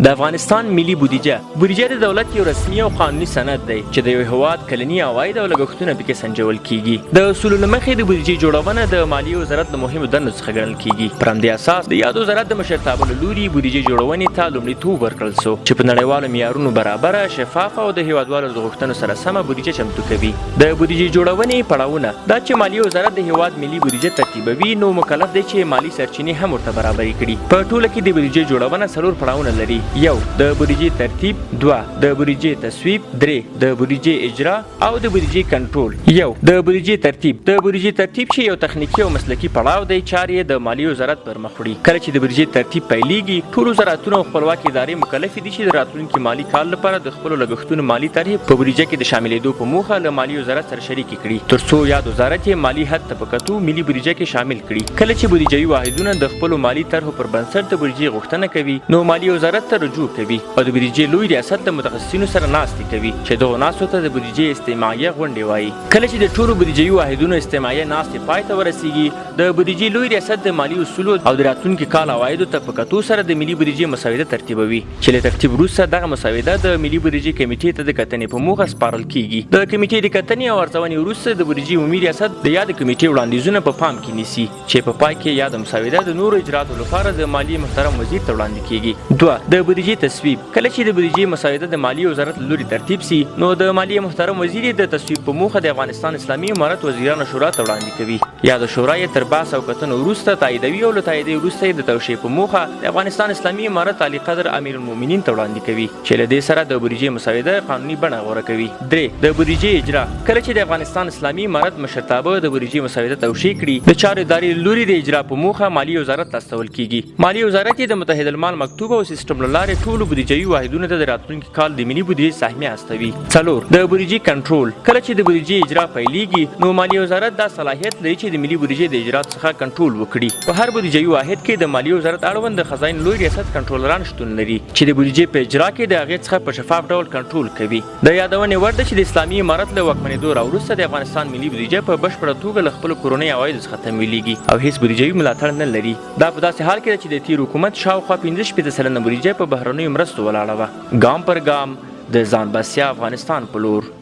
د افغانستان ملي بودیجه. بودیجه د دولت یو رسمي او قانوني سند دی چې د یو هیواد کلني عواید او لګښتونه پکې سنجول کیږي. د اصولو له مخې د بودیجې جوړونه د مالیې وزارت له مهمو دندو څخه ګڼل کیږي. پر همدې اساس د یاد وزارت د مشرتابه له لوري بودیجې جوړونې ته لومړیتوب ورکړل سو چې په نړیوالو معیارونو برابره، شفافه او د هیوادوالو له غوښتنو سره سمه بودیجه چمتو کوي. د بودیجې جوړونې پړاوونه. دا چې مالیې وزارت د هیواد ملي بودیجه ترتیبوي نو مکلف دی چې مالي سرچینې هم ورته برابرې کړي. په ټوله کې د بودیجې جوړونه څلور پړاوونه لري، یو، د بودیجې ترتیب، دوه، د بودیجې تصویب، درې، د بودیجې اجرا او د بودیجې کنټرول. یو، د بودیجې ترتیب. د بودیجې ترتیب چې یو تخنیکي او مسلکي پړاو دی، چارې یې د مالیې وزارت پر مخ وړي. کله چې د بودیجې ترتیب پیلېږي، ټول وزارتونه او خپلواکې ادارې مکلفې دي چې د راتلونکي مالي کال لپاره د خپلو لګښتونو مالي طرحې په بودیجه کې د شاملېدو په موخه له مالي وزارت سره شریکې کړي، تر څو یاد وزارت یې مالي حد ته په کتو ملي بودیجه کې شامل کړي. کله چې بودیجوي واحدونه د خپلو مالي طرحو پر بنسټ د بودیجې غوښتنه کوي، نو مالي وزارت ته رجوع کوي او د بودیجې لوی ریاست له متخصصینو سره ناستې کوي چې دغو ناستو ته د بودیجې استماعیه غونډې وايي. کله چې د ټولو بودیجوي واحدونو استماعیه ناستې پای ته ورسېږي، د بودیجې لوی ریاست د مالي اصولو او د راتلونکي کال عوایدو ته په کتو سره د ملي بودیجې مسوده ترتیبوي چې له ترتیب وروسته دغه مسوده د ملي بودیجې کمېټې ته د کتنې په موخه سپارل کېږي. د کمېټې د کتنې او ارزونې وروسته د بودیجې عمومي ریاست د یادې کمېټې وړاندیزونه په پام کې نیسي چې په پای کې یاده مسوده د نورو اجرااتو لپاره د مالیې محترم وزیر ته وړاندې کېږي. دوه، د بودیجې تصویب. کله چې د بودیجې مسوده د مالیې وزارت له لوري ترتیب سي نو د مالیې محترم وزیر یې د تصویب په موخه د افغانستان اسلامي امارت وزیرانو شورا ته وړاندې کوي. یاده شورا یې تر بحث او کتنو وروسته تاییدوي او له تاییدۍ وروسته یې د توشیح په موخه د افغانستان اسلامي امارت عالیقدر امیرالمؤمنین ته وړاندې کوي چې له دې سره د بودیجې مسوده قانوني بڼه غوره کوي. درې، د بودیجې اجرا. کله چې د افغانستان اسلامي امارت مشرتابه د بودیجې مسوده توشیح کړي، د چارو ادارې له لوري د اجرا په موخه مالیې وزارت ته استول کیږي. مالیې وزارت یې د متحدالمال مکتوب او سیسټم له لارې ټولو بودیجوي واحدونو ته د راتلونکي کال د ملي بودیجې سهمیه استوي. څلور، د بودیجې کنټرول. کله چې د بودیجې اجرا پیلیږي، نو مالیې وزارت دا صلاحیت لري چې د ملي بودیجې د اجرا څخه کنټرول وکړي. په هر بودیجوي واحد کې د مالیې وزارت اړوند د خزاین لوی ریاست کنټرولران شتون لري چې د بودیجې په اجرا کې د هغې څخه په شفاف ډول کنټرول کوي. د یادونې وړ ده چې د اسلامي امارت له واکمنېدو راوروسته د افغانستان ملي بودیجه په بشپړه توګه له خپلو کورنیو عوایدو څخه تمویلیږي او هیڅ بودیجوي ملاتړ نه لري. دا په داسې حال کې ده چې د تېر حکومت شاوخوا 65% بودیجه په بهرنیو مرستو ولاړه وه. ګام پر ګام د ځان بسیا افغانستان په لور.